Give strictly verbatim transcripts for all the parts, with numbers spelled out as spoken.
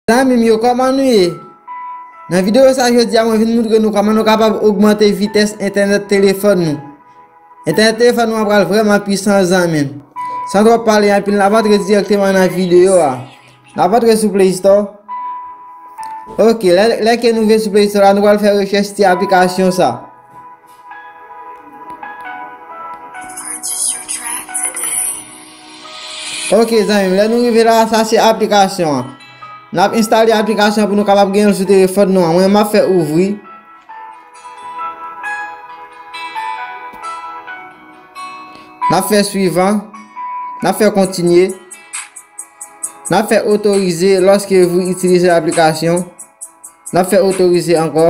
Zanmi m yo, kòman nou ye? Nan videyo sa jodi a, mwen vin moutre nou kòman nou kapab ogmante vitès entènèt telefòn nou. Entènèt telefòn nou an pral vrèman pwisan, zanmi m. San twòp pale anpil, n ap antre dirèkteman nan videyo a. N ap antre sou Play Store. Ok, lè, lè ke nou rive sou Play Store la, nou pral fè rechèch ti aplikasyon sa. Ok, zanmi m, lè nou rive la, sa se aplikasyon an. N ap enstale aplikasyon an pou nou kapab genyen l sou telefòn nou an. Mwen, m ap fè ouvri. N ap fè suivant. N ap fè kontinye. N ap fè autoriser lorsque vous utilisez l'application. N ap fè autoriser ankò.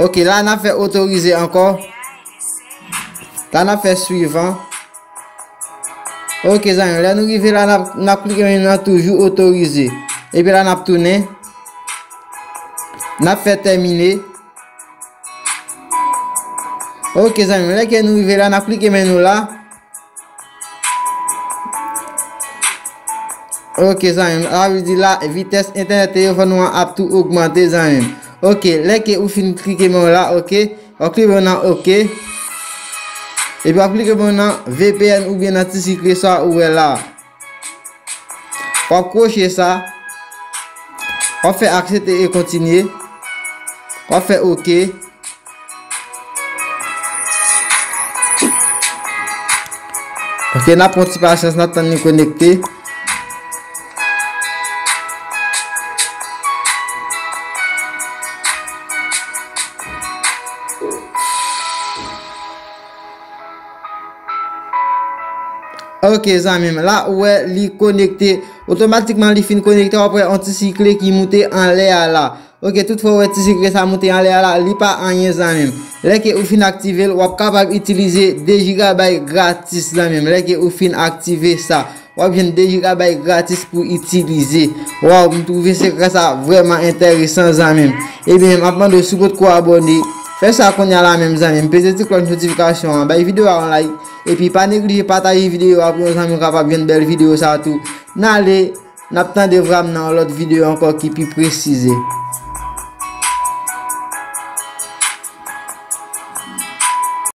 Ok, la n ap fè autoriser ankò. La n ap fè suivant. Ok, zanmi, lè nou rive la, n ap, n ap klike nan toujours autoriser. Epi la n ap tounen. N ap fè terminer. Ok, zanmi, lè ke nou rive la, n ap klike men nou la. Ok, zanmi, sa vle di la, vitès entènèt telefòn nou an ap tou ogmante, zanmi m. Ok, lè ke ou fin klike men w la, ok, w ap klike men w nan ok. Epi w ap klike men w nan V P N oubyen nan ti sikle sa ou wè la. W ap kwoche sa. W ap fè aksepte e kontinye. W ap fè ok. Ok, n ap pran ti pasyans, n ap tann li konekte. Ok, zanmi m, la ou wè li konekte. Otomatikman li fin konekte, w ap wè yon ti sikle ki moute anlè a la. Ok, tout fwa w wè ti sikle sa moute anlè a la, li pa anyen, zanmi m. Lè ke ou fin aktive l, w ap kapab itilize de jigabay gratis, zanmi m. Lè ke ou fin aktive sa, w ap jwenn de jigabay gratis pou itilize. Waw, m twouve sekrè sa vrèman enteresan, zanmi m. Ebyen, m ap mande w si w potko abòne, fè sa kounye a la menm, zanmi m. Peze ti klòch notifikasyon an, bay videyo a yon like, epi pa neglije pataje videyo a pou yon zanmi w kapab jwenn bèl videyo sa tou. N ale, n ap tande vwa m nan yon lòt videyo ankò ki pi presize.